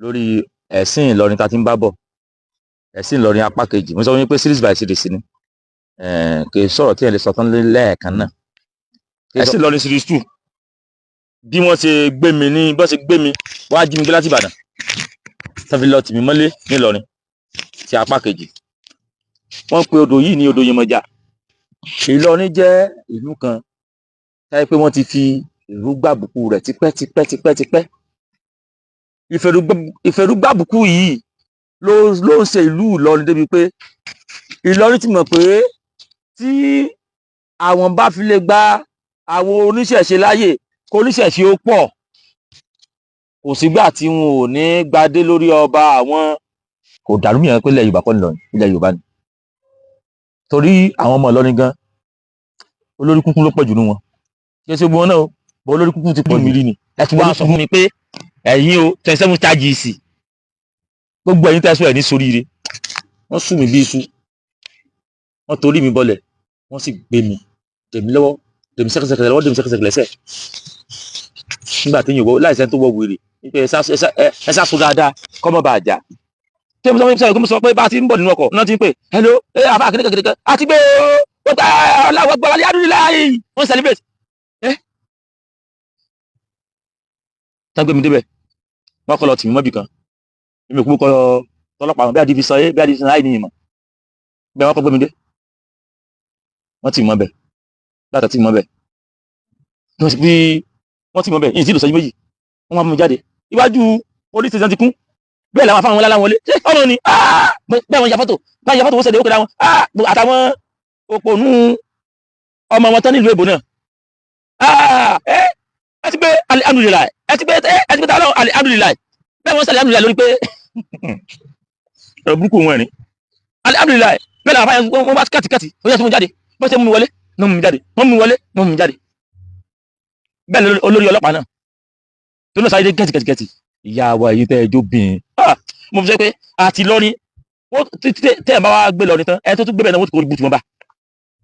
Lórí ẹ̀sìn Ìlọrin tá a ti ń bá bọ̀, ẹ̀sìn Ìlọrin apá kejì, mo sọ fún yín pé series by series ni. Kì í sọ̀rọ̀ tí ẹ lè sọ tán lẹ́ẹ̀kan náà. Ẹ̀sìn Ìlọrin series 2, bí wọ́n ṣe gbé mi ní, bí wọ́n ṣe gbé mi wọ́n á jí mi gbé láti Ìbàdàn tó fi lọ tì mí mọ́lé nílọrin ti apá kejì. Wọ́n pe odò yìí ní odò Yemọja. Ìlọrin jẹ́ ìlú kan táyé pé wọ́n ti fi ìlú gbàbùkù rẹ̀ tipẹ́ tipẹ́ tipẹ́ tipẹ́. Ìfẹ̀rúgbàbùkù yìí ló ń ṣe ìlú Ìlọrin débi pé Ìlọrin ti mọ̀ pé tí àwọn bá fi lè gba àwọn oníṣẹ̀ṣe láàyè kó oníṣẹ̀ṣe ó pọ̀, kò sígbà tí wọn ò ní gbadé lórí ọba àwọn. Kò dàrú mìíràn pé ilẹ̀ Yorùbá kọ́ nílọrin, ilẹ̀ Yorùbá ni, torí àwọn ọmọ Ìlọrin gan olórí kúkú ló pọ̀ jù nínú wọn. Kí ẹ ṣe gbogbo wọn náà o, bọ́ olórí kúkú ti pọ̀ jù rí ni. Ẹ tún wá sọ fún mi pé ẹ̀yin o 27 charges, gbogbo ẹ̀yin tẹ́sán ẹ̀ ní soríire. Wọ́n sùn mí bí iṣu, wọ́n torí mi bọlẹ̀, wọ́n sì gbé mi dèmí lọ́wọ́, dèmí sẹ́kẹsẹkẹ lọ́wọ́, dèmí sẹ́kẹsẹkẹ lẹ́sẹ̀. Nígbà tí yìnbọn láìsẹ́ tó wọ wèrè wípé ẹ sá so dáadáa kọ́ mọ́ bá a jà. Tí mo sọ fún mi, sọ pé bá a ti ń bọ̀ nínú ọkọ̀ náà ti ń pè, "Hello, ẹ àfa kìnìkan kìnìkan àti gbé o, gbogbo ọlọ́wọ́ gbọ́ wálé adúláyé." Wọ́n celebrate ẹ tán gbé mi débẹ̀. Wọ́n kọ́ lọ tì mí mọ́bì kan, èmi kú kọ́ tọ́lọ́pàá wọn bí àdìbí sọ bí àdìbí sọ láì ní ìmọ̀ bí wọ́n kọ́ gbé mi dé. Wọ́n tì mọ́ bẹ̀ látà tì mọ́ bẹ̀ bí wọ́n tì mọ́ bẹ̀ yìí tí ìlú méjì wọ́n máa mú mi jáde. Iwájú police station ti kún bẹ́ẹ̀ làwọn afáwọn ńlá wọlé. Ṣé ọmọ ni bẹ́ẹ̀? Wọ́n ya fọ́tò, báyìí ya fọ́tò, wọ́n sẹ̀dẹ̀ ó kéde àwọn àtàwọn òpònú ọmọ wọn tán nílùú èbó náà. Ẹ ti gbé, alihamudulilayi, ẹ ti gbé, ẹ ti gbé tààlọ́, alihamudulilayi. Bẹ́ẹ̀ wọ́n sẹ̀lẹ̀ alihamudulilayi lórí pé ọ̀rọ̀ burúkú wọn ni alihamudulilayi. Bẹ́ẹ̀ làwọn afáwọn wọn bá kàtìkàtì ó yẹ kí wọ́n jáde. Bó ṣe mú mi wọlé, wọ́n mú mi jáde, wọ́n mú mi wọlé, wọ́n mú mi jáde. Bẹ́ẹ̀ olórí ọlọ́pàá náà tó lọ sáré gẹ́tìgẹ́tìgẹ́tì. Ìyá wa èyí tẹ́ ẹ jó bìn, mo fi sọ pé àti lọ́rin tẹ́ ẹ bá wá gbé lọ́rin tán, ẹ tó tún gbé bẹ́ẹ̀ náà, wọ́n ti kó ibú tí wọ́n bá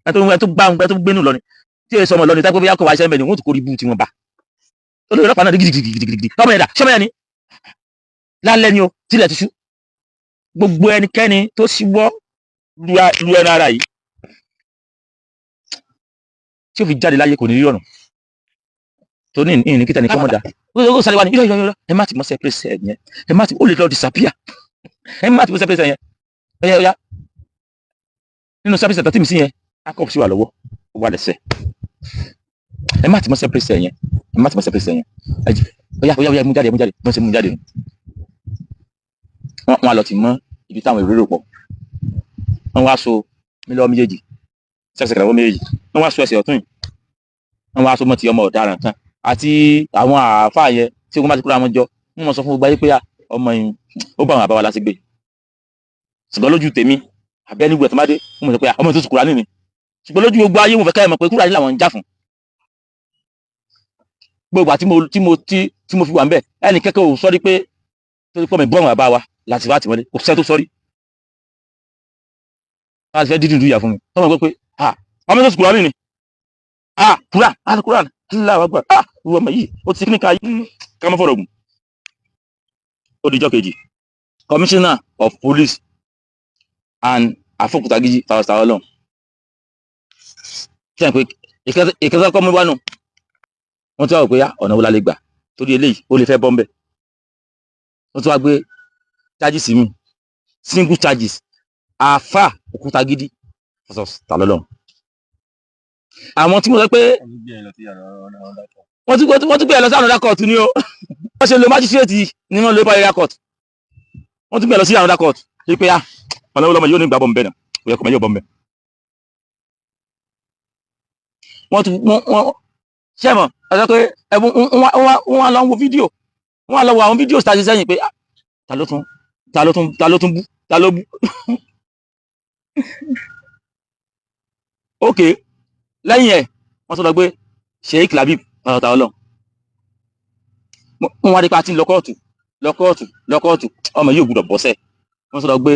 ẹ tó gbá ẹ tó gbénú lọ́rin tí ẹ sọmọ lọ́rin tápẹ́ bóyá kò wá iṣẹ́ mẹ́rin, wọ́n ti kó ibú tí wọ́n bá. Olórí ọlọ́pàá náà gidigidigidigidi, ọmọ ẹ̀dá ṣọmọ yẹn ni lálẹ́ ni o, tilẹ̀ ti ṣú. Gbogbo ẹnikẹ́ni tó ṣíwọ́ lu ẹnu ara yìí tí ó fi jáde láyé kò ní rí ọ̀nà tó ní ìrìn kíta ní kọ́mọ́dà. Ó sáré wá ní irọ́ irọ́ irọ́, ẹ má ti mọ́ separate ẹ̀ yẹn, ẹ má ti, ó lè lọ disappear, ẹ má ti mọ́ separate yẹn. Ọ̀yá ọ̀yá, nínú service center tí mi sí yẹn, akọ sí wà lọ́wọ́, ó wà lẹ́sẹ̀. Ẹ má ti mọ́ separate yẹn, ẹ má ti mọ́ separate yẹn. Ọ̀yá ọ̀yá ọ̀yá, mú jáde, mú jáde. Bọ́n ṣe mú jáde, wọ́n á lọ tì mọ́ ibi táwọn èrò rò pọ̀. Wọ́n wá so mí lọ́wọ́ méjèèjì, sẹ́sẹ̀ lọ́wọ́ méjèèjì, wọ́n wá so ẹsẹ̀ ọ̀tún yìí, wọ́n wá so mọ́ ti ọmọ ọ̀daràn kan àti àwọn àáfàá yẹn tí wọ́n bá ti kúrò àwọn jọ. Wọ́n mọ̀ sọ fún gbogbo ayé pé ọmọ yìí ó bá àwọn àbáwá láti gbé, ṣùgbọ́n lójú tèmi àbí ẹni gbé tó má dé, wọ́n mọ̀ sọ pé ọmọ tó ti kúrò nínú, ṣùgbọ́n lójú gbogbo ayé, wọn fẹ́ ká ẹ mọ̀ pé kúrò làwọn ń jà fún. Gbogbo àti mo tí mo tí tí mo fi wà ń bẹ̀, ẹnì kẹ́kẹ́ ò sọ́rí pé torí pé ọmọ ìbọn àwọn àbá wa láti wá tìmọ́lé. Kò sẹ́ tó sọ́rí láti fẹ́ dídùn ìyà fún mi tọ́mọ gbọ́ pé ọmọ tó ti kúrò nínú, ah, Quran, ah, Quran, Allahu Akbar, ah, ìwọ ọmọ yìí ó ti ní ká ká mọ́ fọ̀rọ̀ gùn. Ó di ijọ́ kejì, commissioner of police and Afọkùtagíjì fàwọsà Ọlọ́run ṣe pé ìkẹsẹ kọ́ mi wá nù. Wọ́n tún wá wò pé ọ̀nà wo la lè gbà torí eléyìí ó lè fẹ́ bọ́ ńbẹ̀. Wọ́n tún wá gbé charges mi, single charges, àáfà Òkútagídí fàwọsà Ọlọ́run. Àwọn tí mo sọ pé wọ́n tún gbé ẹ lọ sí another court ni o. Wọ́n ṣe lo magistrate ní wọ́n lo area court, wọ́n tún gbé ẹ lọ sí another court ṣe pé ah, ọ̀nà wo lọ́mọ yóò ní gbà bọ̀ nbẹ̀ náà, kò yẹ kò mọ̀ yóò bọ̀ nbẹ̀. Wọ́n tún wọ́n ṣe mọ̀ ẹ sọ pé ẹ wọ́n wá lọ wo fídíò, wọ́n wá lọ wo àwọn fídíò tá a ṣe sẹ́yìn pé ta ló tún ta ló tún ta ló tún bú, ta ló bú. Ok, lẹ́yìn ẹ̀ wọ́n tún lọ gbé Sheikh Labib ọ̀tà ọlọ́run. Wọ́n wá dé pa tí ń lọ kóòtù, lọ kóòtù, lọ kóòtù, ọmọ yìí ò gbúdọ̀ bọ́sẹ̀. Wọ́n tún lọ gbé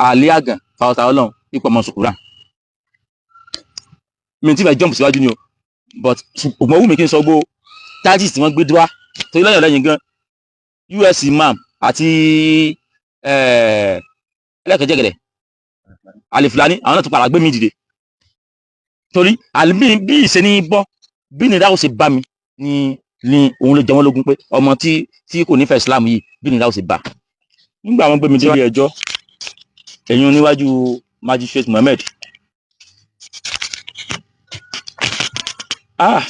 àlẹ́ àgàn fàwọ́tà ọlọ́run ipò ọmọ sùkúrà. Mi ti fẹ́ jump síwájú ni o, but ògbọ́n wù mí kí n sọ gbó charges tí wọ́n gbé dúwá torí lẹ́yìn lẹ́yìn gan US imam Àti ẹlẹ́kẹ̀jẹ̀gẹ̀dẹ̀ Àlìfùlání, àwọn náà tún padà gbé mi dìde torí àlùmí bí ìṣe ní bọ́ bí nìdá ó ṣe bá mi ní òun ló jẹ wọ́n lógún pé ọmọ tí kò nífẹ̀ẹ́ Islam yìí, bí nìdá ó ṣe bá. Nígbà wọ́n gbé mi délé ẹjọ́, ẹ̀yìn oníwájú Magistrate Mohammed, ah,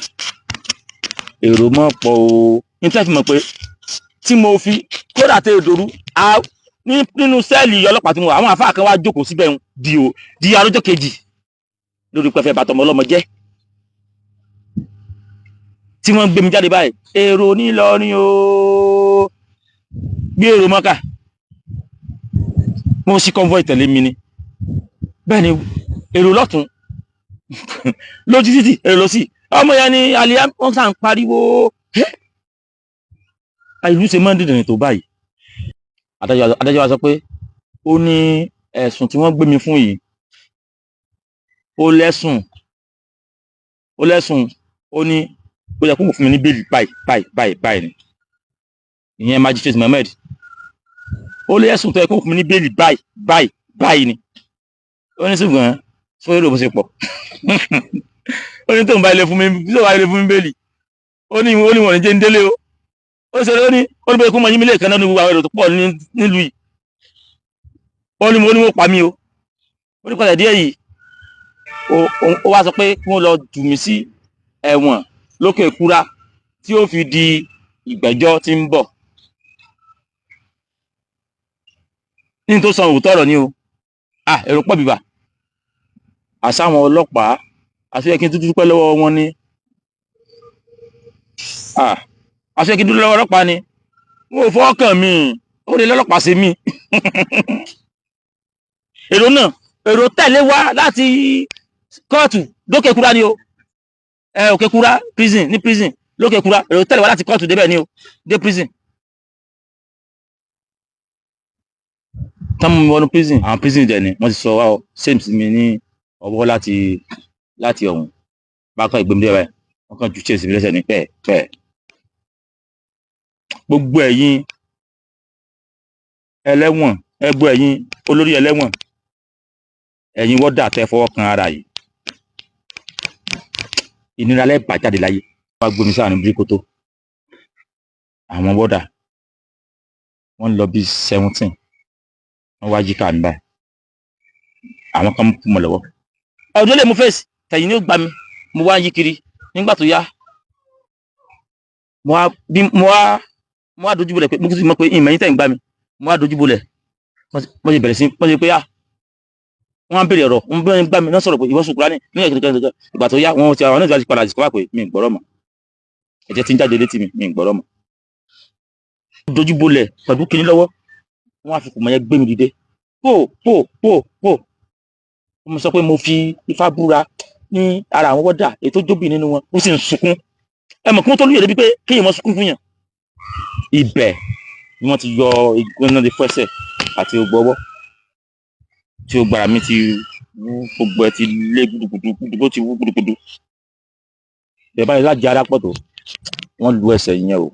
èrò mọ́ pọ̀ o. Ní tí wọ́n fi mọ̀ pé tí mo fi kódà tẹ́ ìdòrú nínú sẹ́ẹ̀lì ọlọ́pàá tí mo wà, àwọn àfáà kan wá jókòó síbẹ̀ ń di o di arọ́jọ́ kejì lórí pẹ́fẹ́ bàtọ̀mọ́ ọlọ́mọ jẹ́ tí wọ́n gbé mi jáde báyìí. Èrò n'Ílọrin o, gbé èrò mọ́kà, mo sì convoy tẹ̀lé mi ni. Bẹ́ẹ̀ ni èrò lọ́tún lójú títì, èrò lọ́sì, ọmọ yẹn ni àlìyá, wọ́n sàn ń pariwo. Ìlú ṣe máa ń dìdìrìn tó báyìí. Adájọ́ wa sọ pé ó ní ẹ̀sùn tí wọ́n gbé mi fún yìí, ó lẹ́sùn, ó lẹ́sùn, ó ní ó yẹ kó fún mi ní bẹ́ẹ̀lì báyìí báyìí báyìí báyìí ni. Ìyẹn Magistrate Mohammed, ó lẹ́sùn tó yẹ kó fún mi ní bẹ́ẹ̀lì báyìí báyìí báyìí ni. Ó ní ṣùgbọ́n sórí bó ṣe pọ̀, ó ní tóun bá ilé fún mi, tóun bá ilé fún mi bẹ́ẹ̀lì, ó ní wọ́n ní jẹ́ ń délé o. Ó ṣe ó ní bóyá kó mọ yín mi lẹ́ẹ̀kan náà ní gbogbo àwọn èrò tó pọ̀ nílùú yìí. Ó ní wọ́n pa mí o. Ó ní padà díẹ̀ yìí, ó wá sọ pé kí wọ́n lọ jù mí sí ẹ̀wọ̀n lókè kúrá tí ó fi di ìgbẹ́jọ́ tí ń bọ̀. Ní tó sọ òótọ́ ọ̀rọ̀ ni o. Ah, èrò pọ̀ bíbà. Àṣà àwọn ọlọ́pàá, àṣé yẹ kí n tún dúpẹ́ lọ́wọ́ wọn ni. Ah, àṣé yẹ kí n dúpẹ́ lọ́wọ́ ọlọ́pàá ni. Wọn ò fọwọ́ kàn mí, ó lè lọ́lọ́pàá sí mi. Èrò náà, èrò tẹ̀lé wá láti kóòtù lókè kúrá ni o. Ẹ òkè kúrá prison, ní prison lókè kúrá, èrò tẹ̀lé wá láti kóòtù débẹ̀ ni o, dé prison. Tán mú mi wọnú prison, àwọn prison dẹ̀ ni wọ́n ti sọ wá ọ same sí mi ní ọwọ́ láti ọ̀hún. Bákan ìgbémi dé báyìí, wọ́n kàn ju chain sí mi lẹ́sẹ̀ ní pẹ́ẹ́ pẹ́ẹ́. Gbogbo ẹ̀yin ẹlẹ́wọ̀n, ẹgbẹ́ ẹ̀yin olórí ẹlẹ́wọ̀n, ẹ̀yin wọ́dà tẹ́ fọwọ́ kan ara yìí, ìnira lẹ́ bá jáde láyé. Wọ́n á gbómi sáà ní bíríkótó. Àwọn wọ́dà wọ́n lọ bíi 17, wọ́n wá yíká mi báyìí. Àwọn kan kú mọ́ lọ́wọ́. Ọdún lè mú fèsì tẹ̀yìn ní ó gbà mí. Mo wá ń yí kiri. Nígbà tó yá, mo wá dojú bolẹ̀ pé mo ti mọ̀ pé ìmọ̀ yín tẹ̀ ń gbà mí. Mo wá dojú bolẹ̀, mo ṣe bẹ̀rẹ̀ sí mo ṣe pé ah, wọ́n á béèrè ọ̀rọ̀, wọ́n bẹ̀rẹ̀ gbà mí náà sọ̀rọ̀ pé ìwọ sùn Kúránì ní ẹ̀kẹ́kẹ́. Ìgbà tó yá, wọ́n ti àwọn náà ti padà discover pé mi ì gbọ́rọ̀ mọ́, ẹ̀jẹ̀ ti ń jáde létí mi, mi ì gbọ́rọ̀ mọ́. Dojú bolẹ̀ pẹ̀lú kinní lọ́wọ́, wọ́n á fi kùmọ̀ yẹn gbé mi dìde, pò pò pò pò. Mo sọ pé mo fi ifá búra ní ara àwọn wọ́dà èyí tó jóbi nínú wọn, ó sì ń sunkún. Ẹ mọ̀ kí wọ́n tó lóye débi pé kéèyàn mọ́ sunkún fún yàn. Ibẹ̀ ni wọ́n ti yọ igun náà di fẹsẹ̀ àti gbogbo ọwọ́ tí ó gbára mi ti wú, gbogbo ẹ ti lé gudugudu gudugudu, ti wú gudugudu. Bẹ́ẹ̀ báyìí láti ara pọ̀ tó wọ́n lu ẹsẹ̀ yẹn o,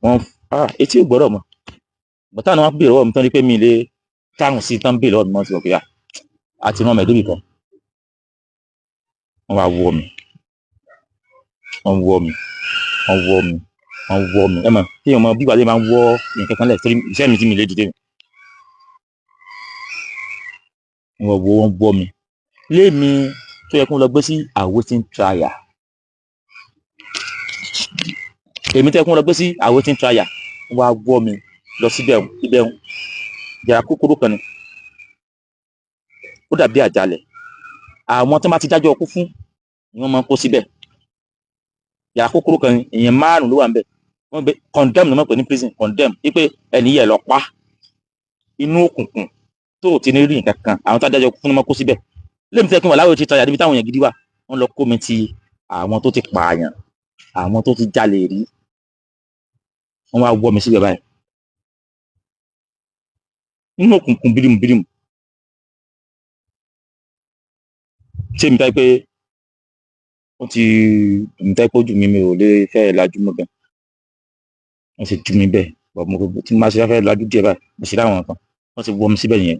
wọ́n etí ò gbọ́dọ̀ mọ́. Bàtà ni wọ́n béèrè lọ́wọ́ mi tán ní pé mi lè táwọn sí tán béèrè lọ́wọ́ mi, wọ́n ti rò pé àti rán mẹ́ẹ̀ẹ́dógún kan. Wọ́n wá wọ́ mi, wọ́n wọ́ mi, wọ́n wọ́ mi, wọ́n wọ́ mi. Ẹ mọ̀ kí èèyàn mọ bí ìgbà tí máa ń wọ́ nǹkan kan lẹ̀ torí iṣẹ́ mi tí mi lè dìde. Wọ́n wọ́, wọ́n wọ́ mi lémi tó yẹ kó lọ gbé sí awaiting trial. Èmi tó yẹ kó lọ gbé sí awaiting trial, wọ́n wá wọ́ mi lọ síbẹ̀ ibẹ̀ yàrá kúkúrú kan ni, ó dàbí àjálẹ̀. Àwọn tó bá ti dájọ́ ọkú fún ni wọ́n máa ń kó síbẹ̀. Yàrá kúkúrú kan ni, èèyàn 5 ló wà níbẹ̀. Wọ́n gbé condemn ló máa ń pè ní prison, condemn wípé ẹni yẹ lọ pa inú òkùnkùn tó ò ti ní rí nǹkan kan. Àwọn tó dájọ́ ọkú fún ni wọ́n kó síbẹ̀. Lẹ́mi tẹ́ kí wọ́n láwùjọ ti tajà níbi táwọn èèyàn gidi wà, wọ́n lọ kó mi ti àwọn tó ti pààyàn, àwọn tó ti jalè rí, wọ́n wá wọ́ mi síbẹ̀ báyìí nínú òkùnkùn bírímù bírímù. Ṣé mi táyé pé wọ́n ti dùn mí táyé pé ojú mi mi ò lè fẹ́ lajú mọ́ gan. Wọ́n sì jù mí bẹ́ẹ̀ Bọ̀ mo tí mo bá ṣe fẹ́ lajú díẹ̀ báyìí, mo sì láwọn kan wọ́n ti wọ́ mi síbẹ̀ nìyẹn.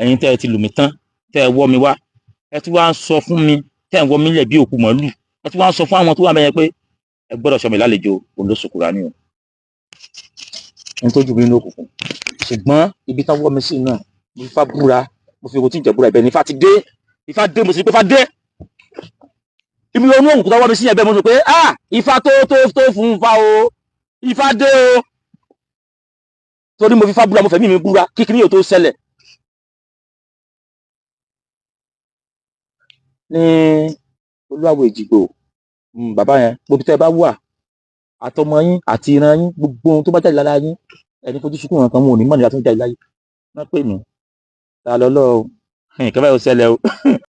Ẹ̀yin tẹ́ ẹ ti lù mí tán, tẹ́ ẹ wọ́ mi wá, ẹ tún wá ń sọ fún mi, tẹ́ ẹ ń wọ́ mi lẹ̀ bí òkú màálù, ẹ tún wá ń sọ fún àwọn tó wà mẹ́yẹn pé ẹ gbọ́dọ̀ sọ mi lálejò. Òun ló sùkúra ní o ní tó jù mí nínú òkùnkùn. Ṣùgbọ́n ibi tán wọ́ mi sí náà, mo fi Ifá búra, mo fi ohun tí ń jẹ́ búra. Ibẹ̀ ní Ifá ti dé. Ifá dé, mo sì rí pé Ifá dé. Ibi onú òkùnkùn tó wọ́ mi sí yẹn bẹ́ẹ̀, mo sọ pé, ah, Ifá tó tó tó fún Ifá o, Ifá dé o, torí mo fi Ifá búra, mo fẹ̀mí mi búra kíkiní yóò tó ṣẹlẹ̀. Ní Olúwawo Èjìgbò, bàbá yẹn, gbogbo tẹ́ ẹ bá wà, àtọmọ yín àti ìran yín, gbogbo ohun tó bá jáde lára yín, ẹni fojú sunkún nǹkan wọn ò ní mọ̀ nígbà tó ń jáde láyé. Wọ́n pè mí ta lọ́lọ́ o, nǹkan báyìí ó ṣẹlẹ̀ o.